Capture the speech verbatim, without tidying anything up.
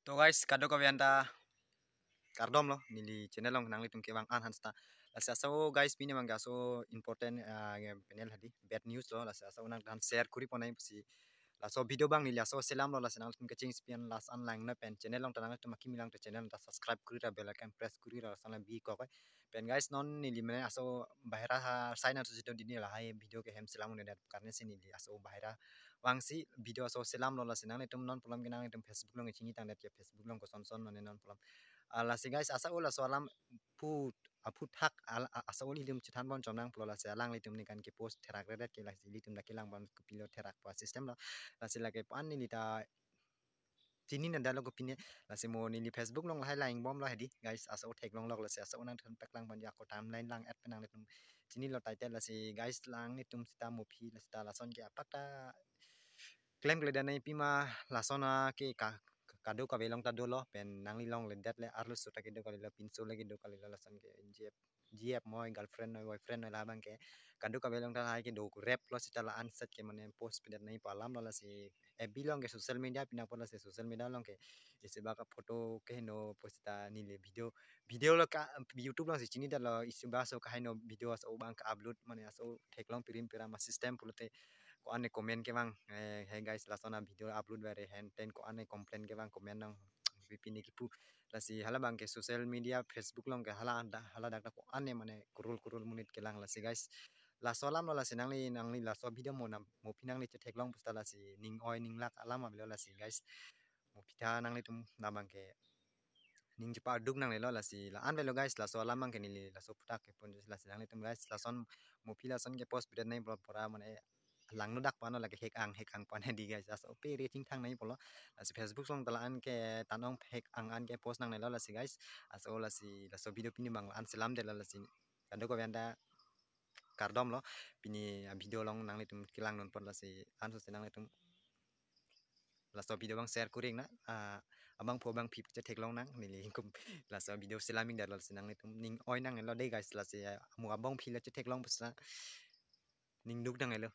To guys, kadokave anta kardom lo, neli channel along nanglitum kevang an han seta. Lasi aso guys, pini abang ke aso important, ah, panel hadi, bad news lo, lasi aso nangtum aphan share kuri pon nangji pusi. Laso video abang neli aso selam lo, lasi nanglitum kecheng spian last an lang na pen channel along ta nanglitum akimi lang ta channel ta subscribe kuri ra bell icon press kuri ra lason la bikok. Pen guys, non neli mane aso bahira ha sign out sito dini lahai video ke hem selam un-edet karne si neli aso bahira vangsi video aso selam lo, lasi nanglitum non pulo ke nanglitum Facebook along chinitang det ke Facebook along koson son mane non pulo. Ah, lasi guys, aso laso alam pu aphuthak al-, a-, aso ilitum chethan pon chom nang pulo, lasi alanglitum ne kan ke post therak redet ke lasi ilitum dak kelang pon kopilo therak pa system lo. Lasi lake pan neli ta chini nang dalo kopine, lasi mo neli Facebook along lahai lang bom lo hadi guys, aso theklong lok, lasi aso nangthan peklang pon ako timeline lang et pen nanglitum chini lo title, lasi guys, nanglitum seta mo aphi la seta lason ke apak ta klemkledet nangji pima, lason a ke ka, kadokave along ta dolo, pen nangli along le det le arloso ta kedo kalilo, pinso le kedo kalilo, lason ke G F, G F moi girlfriend noi boyfriend noi labang ke kadokave along ta lahai kedo rap lo seta la anset ke mane post pidet nangji pu alam lo, lasi F B along ke social media pina pon, lasi social media along ke isi bak a photo keheno post ta neli video, video lo ka YouTube along si chinidet lo, isi bak aso kaheno video aso abang ke upload mane aso theklong pirim piram a system pulote ko-an ne comment kevang, eh, hey guys, lason a video upload vare hen ten ko-an ne complain kevang comment nang pipine kipu, lasi halabang ke social media Facebook along ke hala anta hala dak ta ko-an ne mane kurul kurul monit kelang, lasi guys, laso alam lo, lasi nangli, nangli laso video mo na mo aphi nangli chetheklong pu seta lasi ning oi ning lak alam avelo, lasi guys, mo aphi ta nanglitum labang ke ning chepaduk nanglelo, lasi la-an avelo guys, laso alam abang ke neli laso aphuthak ke pon, lasi nanglitum guys, lason mo aphi lason ke post pidet nangji pulo pura mane langno dak pano lake hek ang hek ang pano di guys, aso pe rating thang nangji pulo, lasi Facebook along ta la-an ke tanong hek ang an ke post nangnelo, lasi guys, aso lasi laso video pini abang la-an selam detlo, lasi kadokave anta kardom lo, pini a video along nanglitum kelang non pon, lasi anso si nanglitum laso video abang share kuri nang, ah, abangphu abangphi chetheklong nang, neli ingkum laso video selam ing detlo, lasi nanglitum ning oi nanglelo dei guys, lasi, ah, mo abangphi la chetheklong pu seta ning duk nanglelo.